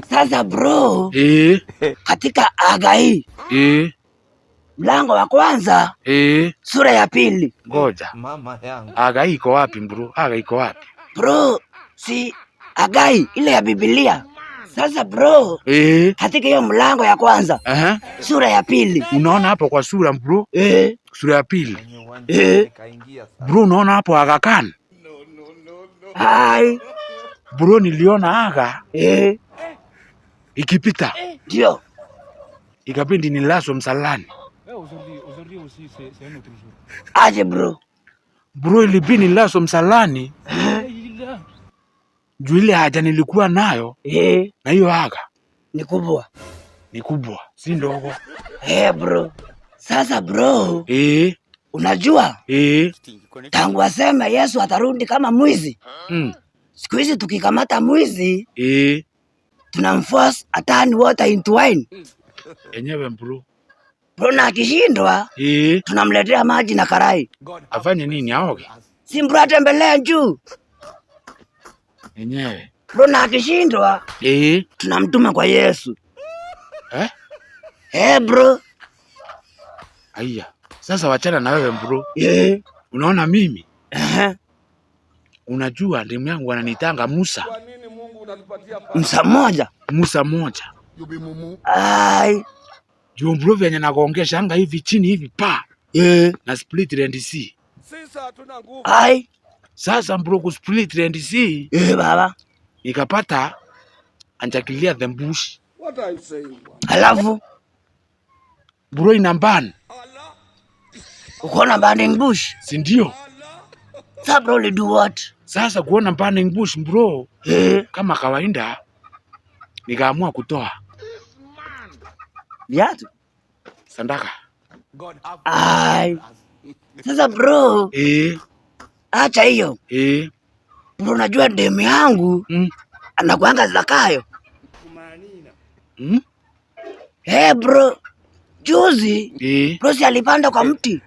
Sasa bro, katika Hagai mlango wa kwanza sura ya pili. Ngoja. Mama yangu. Hagai iko wapi bro? Hagai iko wapi? Bro, si Hagai ile ya Biblia. Sasa bro, katika hiyo mlango ya kwanza sura ya pili. Unaona hapo kwa sura bro? Sura ya pili. Kaingia sasa. Bro, unaona hapo Aga Khan? Hai. Bro, niliona Aga ikipita. Ndio. Ikabidi nilazwe msalani. Aje bro. Bro, ilibidi nilazwe msalani. Juu ile haja nilikuwa nayo na hiyo Aga Ni kubwa. Ni kubwa, si ndogo. Bro. Sasa bro, unajua tangu waseme Yesu atarudi kama mwizi. Siku hizi tukikamata mwizi tunamforce aturn water into wine. Enyewe bro. Bro, na akishindwa tunamletea maji na karai. Afanye nini, aoge? Si bro atembelee juu. Enyewe. Bro, na akishindwa tunamtuma kwa Yesu. Eh? Bro. Aya. Sasa wachana na wewe bro. Unaona mimi? Unajua ndimu yangu ananitanga Musa. Musa moja. Musa moja. Ai. Juu bro venye nagongesha anga hivi chini hivi pa. Na split Red Sea. Ai. Sasa bro ku split Red Sea. Baba. Nikapata anjakilia the bush. What are you saying? Alafu bro ina burn. Ukaona burning bush? Si ndio? Sasa bro, do what? Sasa kuona burning bush bro, kama kawaida nikaamua kutoa viatu, sandaka. Ai. Sasa bro, acha hiyo. Bro, unajua demu yangu anakuanga Zakayo. Bro, juzi bro si alipanda kwa mti.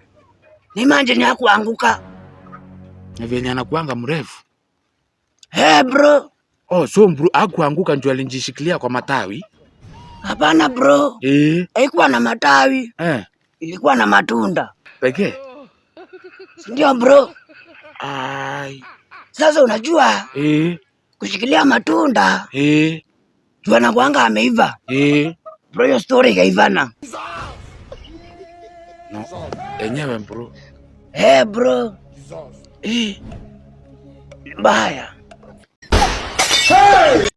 Ni imagine hakuanguka. Na venye anakuanga mrefu. Bro. Oh, so bro hakuanguka njoo alijishikilia kwa matawi? Hapana bro. Haikuwa na matawi. Ilikuwa na matunda. Pekee? Ndio bro. Ai. Sasa unajua kushikilia matunda juu anakuanga ameiva. Bro, hiyo story ikaivana. No. Enyewe bro. Bro. Mbaya. Hey!